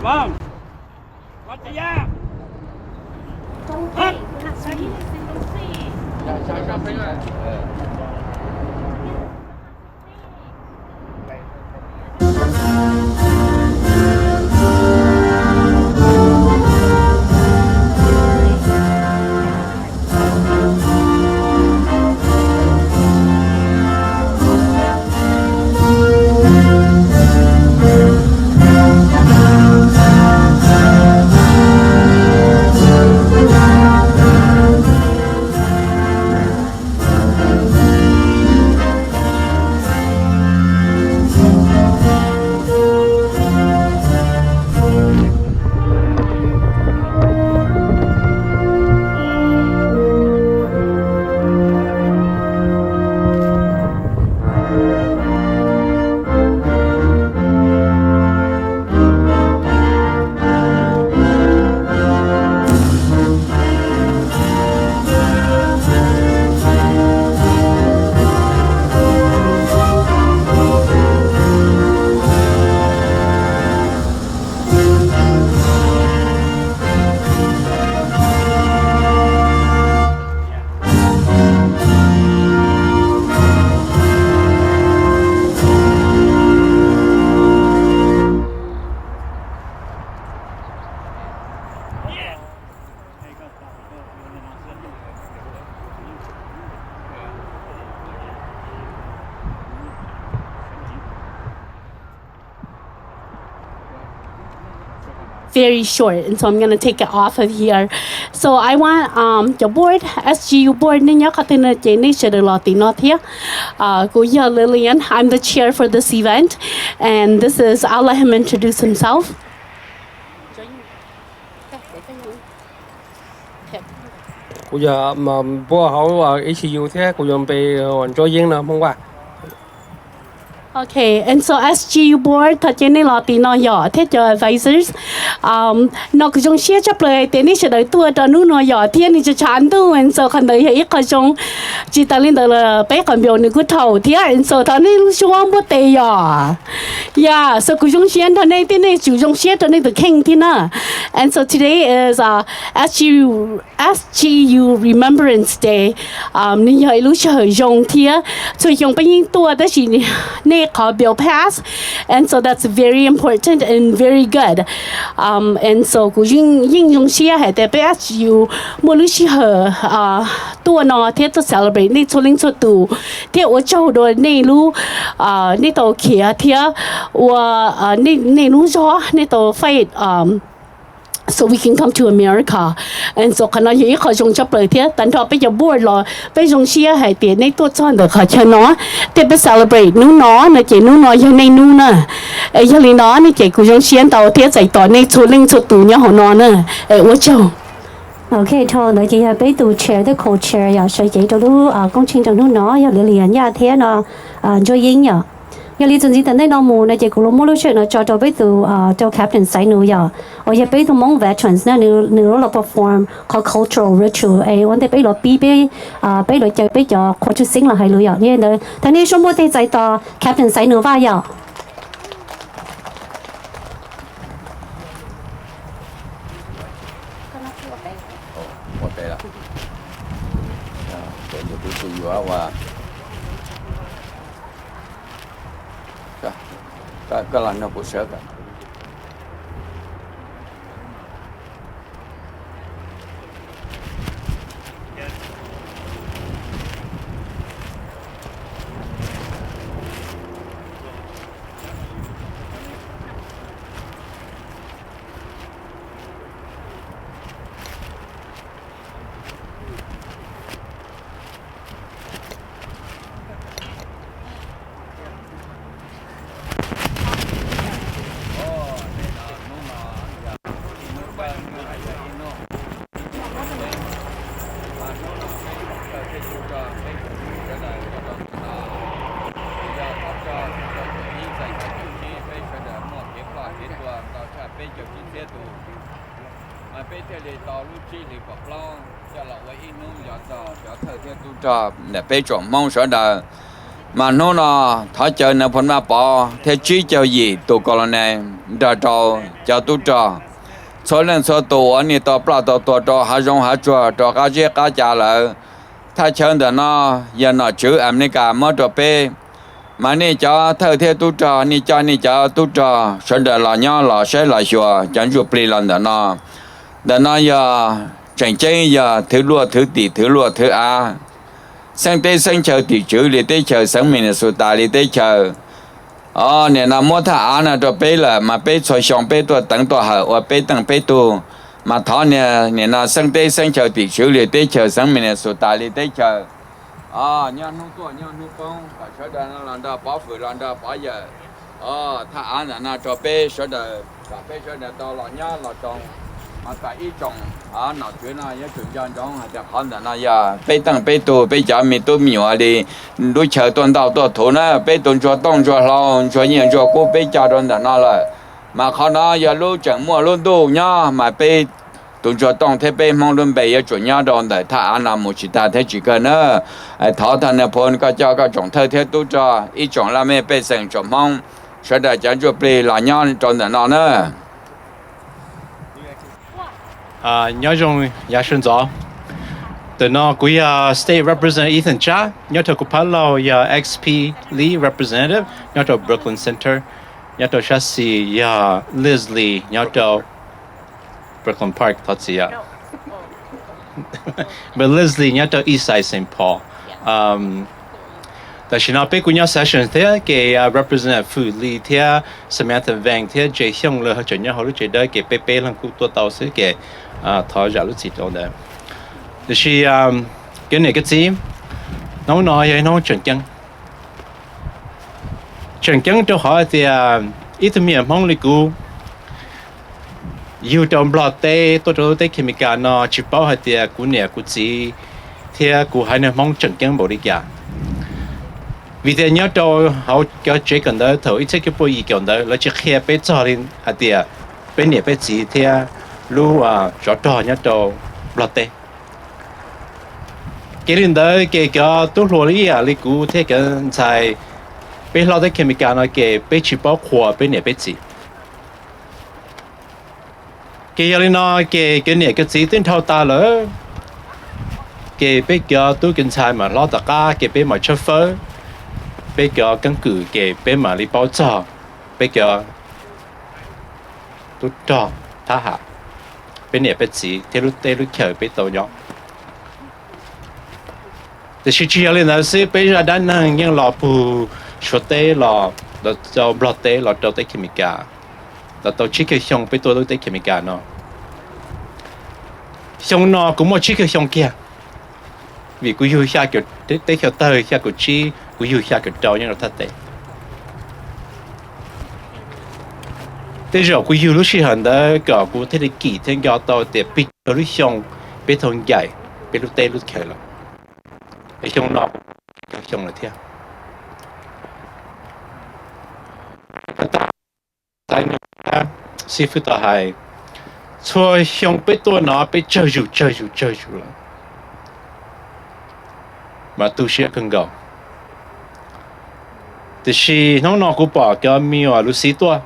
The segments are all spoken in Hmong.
Vâng. Có chị em. Hất. Very short, and so I'm gonna take it off of here. So I want um, your board, S G U board, nej nyob qhov twg no ces nej sawv daws los tim no thiab. Uh, kuv yog Lillian, I'm the chair for this event, and this is, I'll let him introduce himself. Kuv yog npuaj hauv S G U thiab kuv yog npe Ntsuab Yeeb no Hmoob Vaj. Okay, and so S G U board, thov caw nej los tim no yom, thiab cov advisors. Um, no kuv zoo siab tshaj plaws tias nej sawv daws tuaj rau hnub no yom, thiab nws tshav tshav ntuj, and so qhov ntawd yog ib qho zoo. Tsis tas li ntawd los peb qhov npiaus nws kuj thaum thiab, and so thov nej lub suab npuaj tes yom. Yeah, so kuv zoo siab nrog nej thiab nej tsum zoo siab rau nej tus kheej thiab na. And so today is uh, S G U, S G U Remembrance Day. Um, nws yog ib lub sij hawm zoo thiab txhua xyoo peb yeej tuaj tab sis nej qhov npiaus pass, and so that's very important and very good. Um, and so kuv yeej, yeej zoo siab hais tias peb S G U muaj lub sij hawm uh, tuaj no thiab tuaj celebrate nej txhua leej txhua tus, thiab ua tsaug dua nej lub, uh, nej tau khiav thiab ua uh, nej, nej lub zog nej tau fight um, so we can come to America. And so qhov no yog ib qho zoo tshaj plaws thiab tag nrho peb cov board los peb zoo siab hais tias nej tuaj txog ntawm qhov chaw no thiab peb celebrate hnub no no ces hnub no yog nej hnub na. Es yog li no ne ces kuv zoo siab ntau thiab txais tos nej txhua leej txhua tus nyob hauv no na. Es ua tsaug. Ok, thaum ntawd ces yog peb tus chair thiab co-chair yom, sawv cev rau lub koob tsheej rau hnub no yog Lillian Yaj thiab no Ntsuab Yeeb yom. Yog li txuas ntxiv tom ntej no mus no ces kuv los muab lub sij hawm no tso rau peb tus, rau Captain Xaiv Nus yom, uas yog peb tus Hmoob veterans na, nws los perform qhov cultural ritual es ua ntej peb los pib peb, peb los caw peb cov qhua tshwj xeeb los hais lus yom. Yog li ntawd thov nej sib muab tes txais tos Captain Xaiv Nus Vaj yom. Peb thiaj li tau lub tsib hlis pom plaub coj los ua ib hnub yog txog cov thawj thiab tub rog ntawm peb tsoom Hmoob sawv daws. Mas hnub no thov caw Nais Phoo Vaj Pov thiab tsib caug yim tus Colonel nrog rau cov tub rog, txhua leej txhua tus uas nej tau ploj tau tuag rau hav zoov hav tsuag rau qab zeb qab ca lawm. Thaj chaw ntawm no yog nom tswv Amelikas muab rau peb, mas nej cov thawj thiab tub rog nej coj nej cov tub rog sawv daws los nyob los saib los xyuas cov ntsuj plig los ntawm no. Ntawm no yog tseem ceeb yog thwv luaj thwv tim thwv luaj thwv av, xeeb teb xeeb chaw tim tswv li teb chaws, xeev Minnesota li teb chaws. Nim no muab thaj av no rau peb lawm mas peb txhua xyoo peb tuaj teev tuaj hawm ua peb teej peb tug, mas thov nim no xeeb teb xeeb chaw tim tswv li teb chaws, xeev Minnesota li teb chaws, nyob hnub tuaj nyob hnub poob kom sawv daws los nrog pov fwm los nrog pov yawm thaj av ntawm no rau peb sawv daws kom peb sawv daws tau los nyob los zoo. Mas tam ib tsoom nom tswv no yuav tsum nco ntsoov hais tias qhov ntawm no yog peb teej peb tug, peb cov me tub me nyuam li lub chaw tuaj ntauj tuaj thuv na, peb tus ntsuag tooj ntsuag hlau ntsuag nyiaj ntsuag kub peb coj rau ntawm no lawm. Mas qhov no yog lub tseem muaj lub ntuj nyob mas peb tus ntsuag tooj thiab peb Hmoob lub npe yuav tsum nyob rau ntawm thaj av no mus tsis tag thiab tsis kawg na. Thov thaj Nais Phoo koj coj koj tsoom thawj thiab tub rog ib tsoom laj mej pej xeem tsoom Hmoob sawv daws cov ntsuj plig los nyob rau ntawm no na. Nyob zoo yav sawv ntxov. Ntawm no kuv yog State Representative Ethan Tsab, nyob rau kuv phab laug yog X P Lee, Representative nyob rau Brooklyn Center, nyob rau sab xis yog Leslie nyob rau Brooklyn Park, thov txim. Leslie nyob rau Eastside Saint Paul. Tam sim no peb kuj nyob session thiab ces Representative Fwm Lis thiab Samantha Vang thiab Jay Xyooj lawv tseem nyob hauv lub tsev dawb ces peb peb leeg kuj tuaj tau xwb ces thov zam lub txim rau ntawd. Tiam sis kev niam kev txiv, hnub no yog ib hnub tseem ceeb. Tseem ceeb rau qhov hais tias ib tug me nyuam Hmoob li kuv yug rau Nplog teb tuaj rau lub teb Kemika no tsis paub hais tias kuv niam kuv txiv thiab kuv haiv neeg Hmoob tseem ceeb npaum li cas. Vim tias nyob rau hauv cov tsev kawm ntawv thaum ib txhiab cuaj pua yim caum ntawd lawv tsis qhia peb txog li hais tias peb niam peb txiv thiab lub tsov rog nyob rau Nplog teb. Kev li ntawd ces cov tub hluas ib yam li kuv thiab cov ntxhais peb hlob teb Kemika no ces peb tsis paub qhuas peb niam peb txiv. Ces yog li no ces cov niam cov txiv twb dhau tas lawm, ces peb cov tub cov ntxhais mam hlob tom qab ces peb mam tshawb fawb, peb cov keeb kwm ces peb mam li paub txog peb cov tub rog thab ham, peb niam peb txiv thiab lub teb lub chaw peb tau nyob. Tiam sis tsis yog li ntawd xwb, peb zaj dab neeg yeej los puag Suav teb los, los rau Nplog teb los rau teb Kemika, los tau tsib caug xyoo peb tuaj lub teb Kemika no. Xyoo no kuv muaj tsib caug xyoo kiag, vim kuv yug xya caum, teb chaws tawg xya caum tsib, kuv yug xya caum rau nyob rau thaj teb. Tej zaum kuv yug lub sij hawm ntawd kom kuv thiaj li kim thiab nco tau tias pes tsawg lub xyoo peb tau ncaim peb lub teb lub chaw lawm. Xyoo no xyoo lawm thiab. Xib fwb tau hais, txhua xyoo peb tuaj no peb tsawg zus tsawg zus tsawg zus lawm, mas tu siab kawg nkaus. Tiam sis hnub no kuv pom cov me nyuam Luv Xiv tuaj,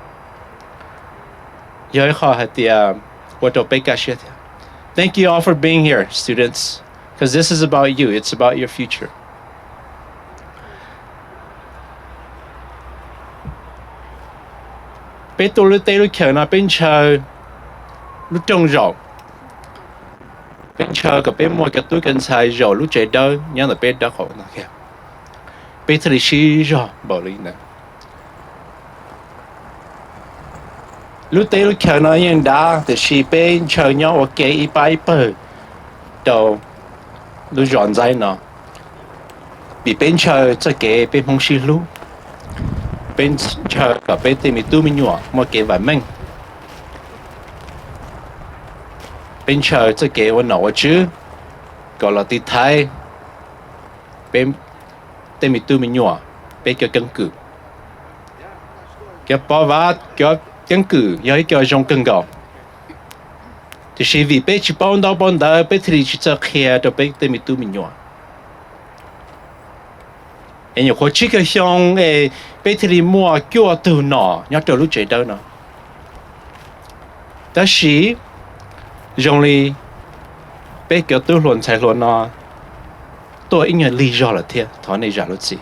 yog ib qho hais tias ua rau peb kaj siab thiab. Thank you all for being here, students, because this is about you, it's about your future. Peb tuaj lub teb lub chaw no peb ntshaw lub rooj zaum, peb ntshaw kom peb muaj cov tub cov ntxhais zaum lub tsev dawb nyob ntawm peb dawb qaum no, peb thiaj li sib zog npaum li ntawd. Lub teb lub chaw no yeej dav, tiam sis peb ntshaw nyob ua ke ib pab ib pawg rau lub zos ntxaib no, vim peb ntshaw txoj kev peb Hmoob sib hlub, peb ntshaw kom peb tej me tub me nyuam muaj kev vam meej, peb ntshaw txoj kev ua nom ua tswv kom los tiv thaiv peb tej me tub me nyuam, peb cov keeb kwm. Cov pov vav cov keeb kwm yog ib co zoo kawg nkaus, tiam sis vim peb tsis paub ntaub paub ntawv peb thiaj li tsis txawj qhia rau peb tej me tub me nyuam. Es nyuam qhuav tsib caug xyoo es peb thiaj li muaj cuaj tug nom nyob rau lub tsev dawb no. Tab sis zoo li peb cov tub hluas ntxhais hluas no tuaj ib nyuag lig zog lawm thiab, thov nej zam lub txim.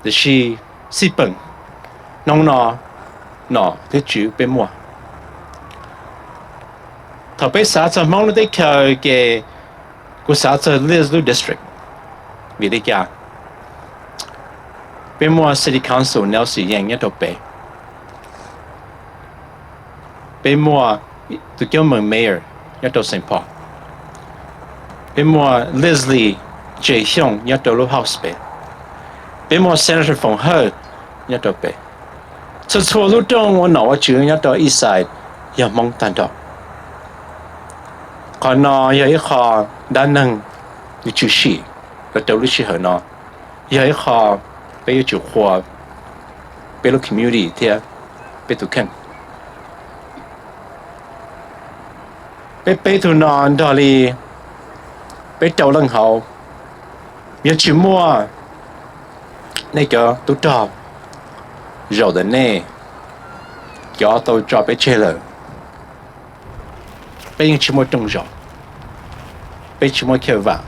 Tiam sis xij peem, hnub no nom thiab tswv peb muaj. Thaum peb xav txog Hmoob lub teb chaws ces kuv xav txog Liz lub district, vim li cas? Peb muaj City Council Nelson Yeang nyob rau pem. Peb muaj tus coj mus mayor nyob rau Saint Paul. Peb muaj Leslie Tse Xyooj nyob rau lub House pem. Peb muaj Senator Foom Hawj nyob rau pem. Txhua txhua lub rooj ua nom ua tswv nyob rau Eastside yog Hmoob tag nrho. Qhov no yog ib qho dab neeg yuav tshwm sim los rau lub sij hawm no, yog ib qho peb yuav tsum qhuas peb lub community thiab peb tus kheej. Peb peb tug no nrog li peb rau leej hauv, yog tsis muaj nej cov tub rog zaum ntawm nej cov tau tso peb tseg lawm, peb yeej tsis muaj rooj zaum, peb tsis muaj chaw vam.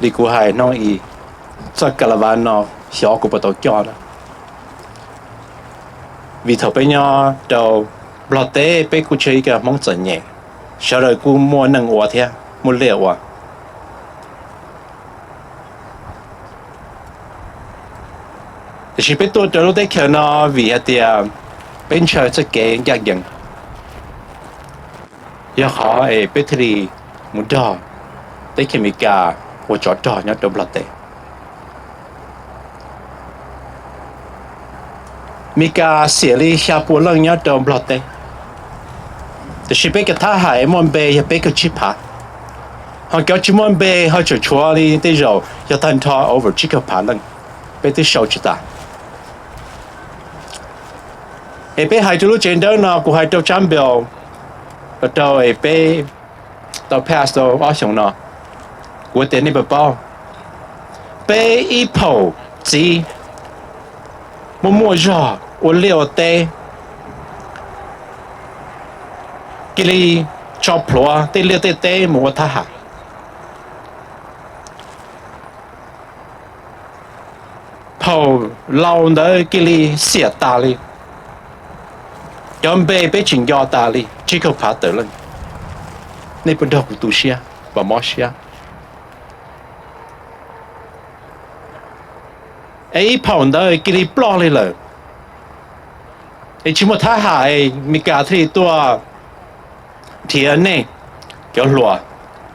Li kuv hais hnub i, txoj ka la vas no xyov kuv puas tau coj na. Vim thaum peb nyob rau Nplog teb peb kuj tsis yog ib co Hmoob txom nyem, sawv daws kuj muaj neej ua thiab muaj liaj ua. Tiam sis peb tuaj rau lub teb chaws no vim hais tias peb ntshaw txoj kev ncaj ncees, yog qhov es peb thiaj li mus nrog teb chaws Amelikas ua tsov rog nyob rau Nplog teb. Meskas xiam li xya pua leej nyob rau Nplog teb, tiam sis peb cov thab ham muaj npe yog peb caug tsib phav, ho cov tsis muaj npe ho tseem tshuav li tej zaum yog tag nrho over tsib caug phav leej, peb twb sau tsis tas. Es peb hais rau lub tsev dawb no, kuv hais rau Tsab Npis los rau es peb tau pass tau ob xyoos no, kuv tias nej puas paub, peb ib phaum txiv muaj muaj zog ua liaj ua teb, cia li tso plhuav tej liaj tej teb mus ua thab ham. Phaum laus ntawd cia li xiam tas li, cov npe peb tsis nco tas li, tsib caug phav tawm leej. Nej puas nrog kuv tu siab, puas mob siab? Es ib phaum ntawd cia li ploj li lawm, es tsis muaj thab ham, Meskas thiaj li tuaj nrhiav nej cov hluas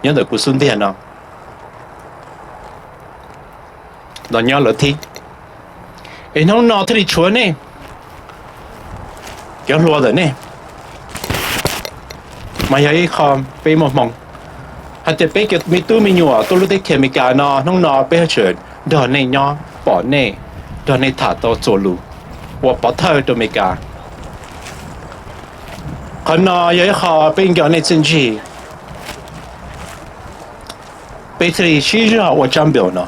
nyob ntawm kuv xub ntiag no los nyob lawv thib, es hnub no thiaj li tshuav nej cov hluas ntawm nej. Mas yog ib qho peb muaj hmoo hais tias peb cov me tub me nyuam tuaj lub teb chaws Amelikas no, hnub no peb yuav tsum nrog nej nyob, pom nej, nrog nej tham tau txuas lus, ua pov thawj rau Amelikas. Qhov no yog ib qho peb nco nej txiaj ntsig, peb thiaj li sib zog ua Tsab Npis no.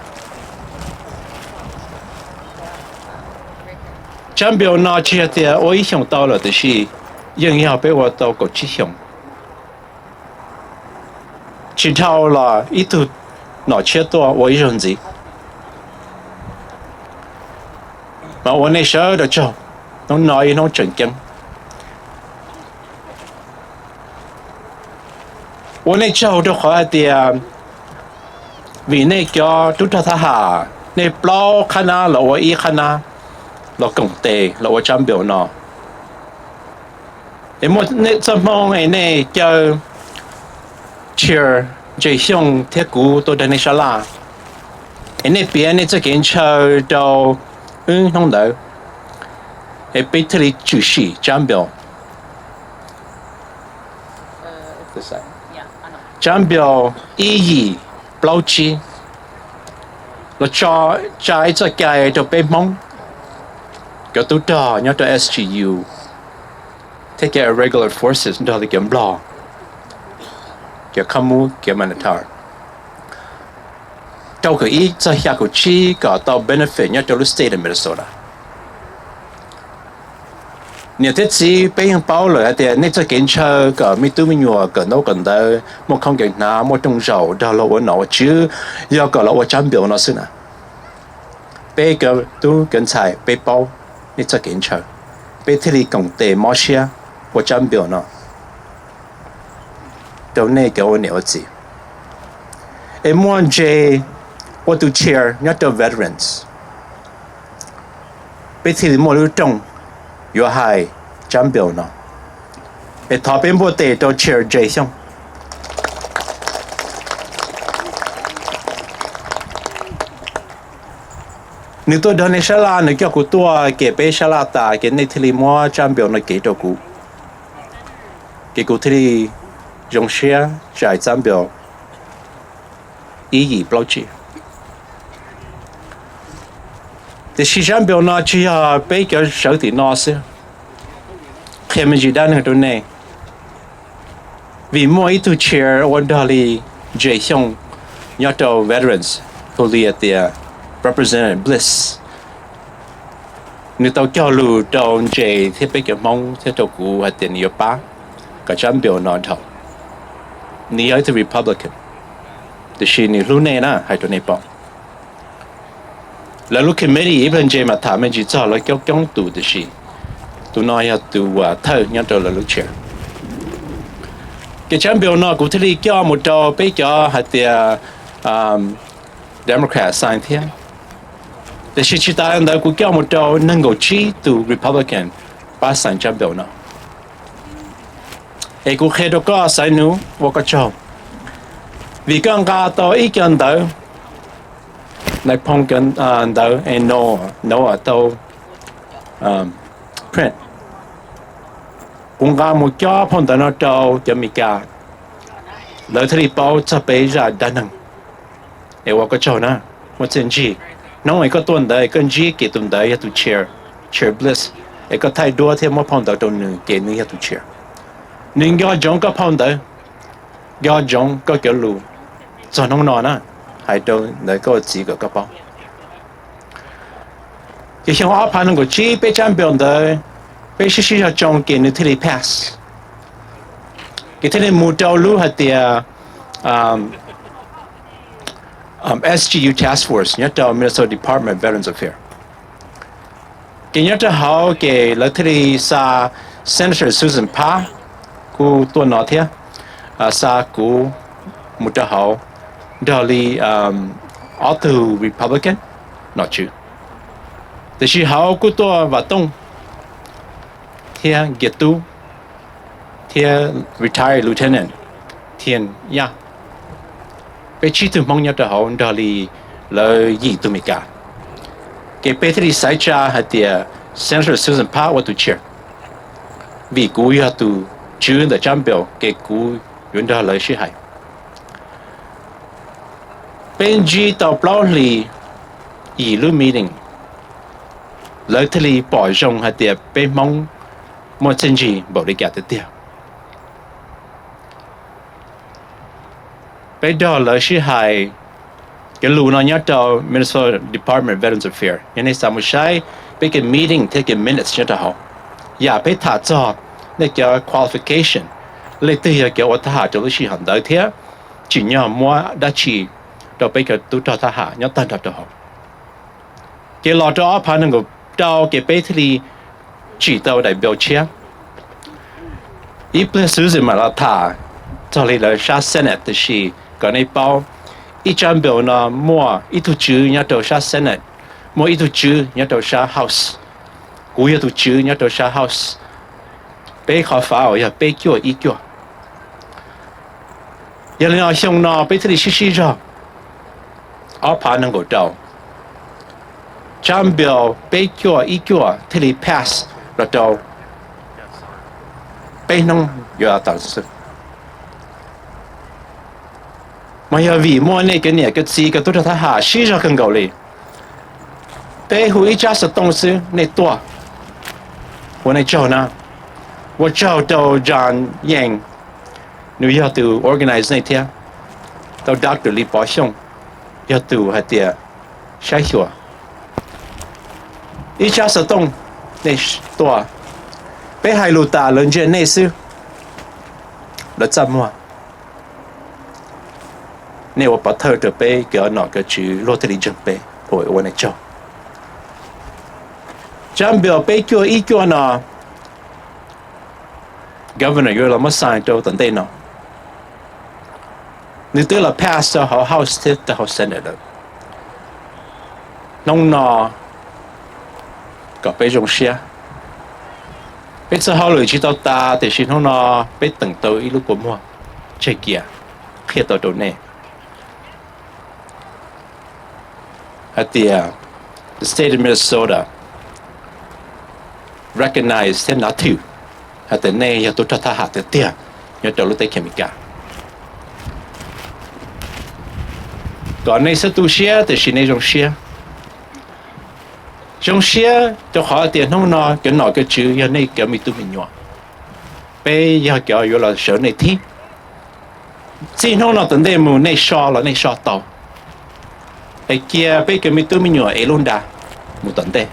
Tsab Npis no tsis yog tias ua ib xyoos tau lawm, tiam sis yeej yog peb ua tau kaum tsib xyoos, tsis dhau los ib tug nom tshiab tuaj ua ib zaug ntxiv. Mas ua nej sawv daws tsaug, hnub no ib hnub tseem ceeb. Ua nej tsaug rau qhov hais tias vim nej cov tub rog thab ham, nej plaub qhab nab los ua ib qhab nab los koom tes los ua Tsab Npis no. Es muaj txoj hmoo es nej caw Chair Ntse Xyooj thiab kuv tuaj dag nej sab laj, es nej piav nej txoj kev ntshaw rau wb hnub ntawd, es peb thiaj li tshwm sim Tsab Npis. Tsab Npis ib yim plaub tsib los tso, tsa ib txoj cai rau peb Hmoob, cov tub rog nyob rau S G U thiab cov Irregular Forces nrog rau cov Nplog, cov Khab Mub, cov Manatar. rau kaum ib txog xya kaum tsib kom tau benefit nyob rau lub state of Minnesota. Niam thiab txiv, peb yeej paub lawm hais tias nej txoj kev ntshaw kom me tub me nyuam kawm ntaub kawm ntawv, muaj khoom kev hnav, muaj rooj zaum, nrog luag ua nom ua tswv, yog kom los ua tsab npias no xwb na. Peb cov tub cov ntxhais, peb paub nej txoj kev ntshaw, peb thiaj li koom tes mob siab ua tsab npias no rau nej cov ua niam ua txiv. Es muaj Jay ua tus chair nyob rau veterans, peb thiaj li muaj lub rooj yuav hais tsab npias no. Es thov peb npuaj tes rau chair Jay Xyooj. Nws tuaj dog nej sab laj, nws coj kuv tuaj, ces peb sab laj tas ces nej thiaj li muab tsab npias no kev rau kuv, ces kuv thiaj li zoo siab tsa tsab npias ib yim plaub tsib. Tiam sis tsab npias no tsis yog peb cov sawv tim no xwb. Qhia me ntsis dab neeg rau nej, vim muaj ib tug chair ua nrog li Jay Xyooj nyob rau veterans, hu li hais tias Representative Bliss, nws tau cog lus rau Jay thiab peb cov Hmoob thiab rau kuv hais tias nws yuav pab kom tsab npias no dhau. Nws yog ib tug Republican, tiam sis nws hlub nej na, hais rau nej paub. Lawv lub committee ib pliag Jay mam tham me ntsis txog lawv coob coob tus, tiam sis tus no yog tus uas thawj nyob rau lawv lub chair. Ces tsab npias no kuv thiaj li coj mus rau peb cov hais tias Democrat sign thiab. Tiam sis tsis tas li ntawd kuv coj mus rau nees nkaum tsib tus Republican pab sign tsab npias no. Es kuv qhia rau koj, Xaiv Nus, ua koj tsaug, vim koj nqa tau ib co ntawv, nais phoo cov ntawv es Noah tau print. Kuv nqa mus cob phau ntawv no rau cov Meskas, lawv thiaj li paub txog peb zaj dab neeg. Es ua koj tsaug na, muaj txiaj ntsig. Hnub es koj tuaj ntawd koj ntsib kiag tus ntawd yog tus chair, chair Bliss, es koj thaij duab thiab muab phau ntawv rau nws ces nws yog tus chair. Nws nco ntsoov koj phau ntawv, nco ntsoov koj cov lus txog hnub no na, hais rau ntawd koj ua txiv kom koj paub. Ces xyoo ob phav nees nkaum tsib peb tsab npias ntawd, peb sib sib zog tsoo ces nws thiaj li pass. Ces thiaj li mus rau lub hais tias S G U Task Force nyob rau Minnesota Department of Veterans Affairs. Ces nyob rau hauv ces lawv thiaj li xa Senator Susan Pab, kuj tuaj no thiab, xa kuv mus rau hauv nrog li ob tug Republican nom tswv. Tiam sis hauv kuj tuaj Vam Tooj thiab Nkias Tub thiab retired Lieutenant Thia Yaj. Peb tsib tug Hmoob nyob rau hauv nrog li lawv yim tug Meskas. Ces peb thiaj li xaiv tsa hais tias Senator Susan Pab ua tus chair, vim kuv yog tus tswv ntawm tsab npias ces kuv yuav nrog lawv sib hais. Peb ntsib tau plaub hlis yim lub meeting, lawv thiaj li pom zoo hais tias peb Hmoob muaj txiaj ntsig npaum li cas tiag tiag. Peb nrog lawv sib hais, cov lus no nyob rau Minnesota Department of Veterans Affairs, yog nej xav mus saib peb cov meeting thiab cov minutes nyob rau hauv, yam peb tham txog nej cov qualification, leej twg yog cov ua thab ham rau lub sij hawm ntawd thiab tsim nyog muab dab tsi rau peb cov tub rog thab ham nyob tag nrho rau hauv. Ces los rau ob phav nees nkaum rau ces peb thiaj li tsim tau daim npau tshiab. Ib pliag Susan mam los tham txog li lawv sab Senate, tiam sis kom nej paub, ib tsab npau no muaj ib tug tswv nyob rau sab Senate, muaj ib tug tswv nyob rau sab House, kuv yog tus tswv nyob rau sab House. Peb qhov fab uas yog peb cuaj ib cuaj. Yog li no xyoo no peb thiaj li sib sib zog ob phav nees nkaum rau, tsab npau peb cuaj ib cuaj thiaj li pass los rau peb hnub yuav tawm xwb. Mas yog vim muaj nej cov niam cov txiv cov tub rog thab ham sib zog kawg nkaus li. Peb hu ib tsab xov tooj xwb nej tuaj, ua nej tsaug na. Ua tsaug rau John Yang, nws yog tus organize nej thiab, rau Doctor Li Pov Xyooj, yog tus hais tias saib xyuas ib tsab xov tooj nej tuaj, peb hais lus tas lawv ntsia nej xwb, lawv txaj muag. Nej ua pov thawj rau peb kev ua nom kev tswv luag thiaj li ntseeg peb, ua ua nej tsaug. Tsab bill peb cuaj ib cuaj no, Governor yuav los muab sign rau tom ntej no, nws twb los pass rau hauv House thiab rau hauv Senate lawm. Hnub no kom peb zoo siab. Peb txoj hauj lwm tsis tau tas tiam sis hnub no peb teem tau ib lub kua muag tseg kiag qhia tau rau nej hais tias the state of Minnesota recognize thiab nav thwm hais tias nej yog tub rog thab ham tiag tiag nyob rau lub teb chaws Amelikas. Kom nej xub tu siab tiam sis nej zoo siab. Zoo siab rau qhov tias hnub no cov nom cov tswv yog nej cov me tub me nyuam. Peb yog cov yuav los sawv nej thib. Txij hnub no tom ntej mus nej so los nej so tau, es cia peb cov me tub me nyuam ev lub nra mus tom ntej,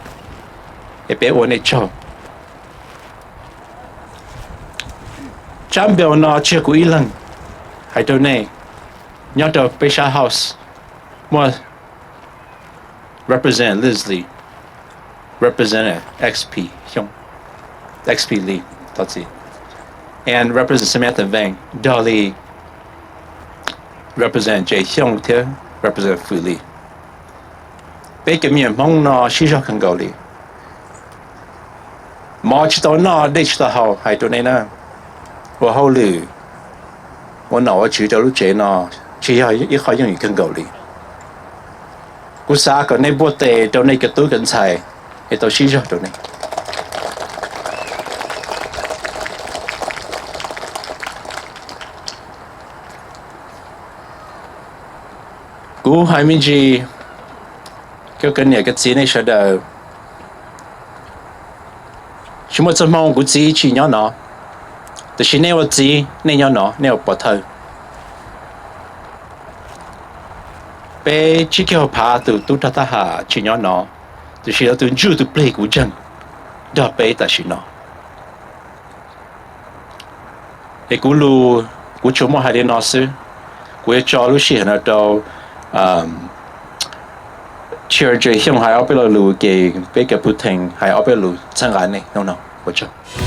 es peb ua nej tsaug. Tsab bill no tsis yog kuv ib leeg hais rau nej, nyob rau peb sab House muaj Representative Leslie, Representative X P Xyooj, X P Lee, and Representative Samantha Vang, nrog li Representative Jay Xyooj thiab Representative Fwm Lee. Peb cov me nyuam Hmoob no sib zog kawg nkaus li. Mov tsis tau noj dej tsis tau haus hais rau nej na, ua hauj lwm ua nom ua tswv rau lub tsev no tsis yog ib qho yooj yim kawg nkaus li. Kuv xav kom nej npuaj tes rau nej cov tub cov ntxhais es tau sib zog rau nej. Kuv hais me ntsis rau cov niam cov txiv nej sawv daws, tsis muaj txoj hmoo kuv txiv tsis nyob no, tiam sis nej ua txiv nej nyob no, nej ua pov thawj. Peb tsib caug phav tus tub rog thab ham tsis nyob no, tiam sis lawv tus ntsuj tus plig kuv ntseeg nrog peb tam sim no. Es kuv lus kuv tsuas muaj hais li no xwb. Kuv yuav tso lub sij hawm no rau Chair Jay Xyooj hais ob peb lo lus, ces peb cov puj theej hais ob peb lo lus txhawb nqa nej hnub no. Ua tsaug.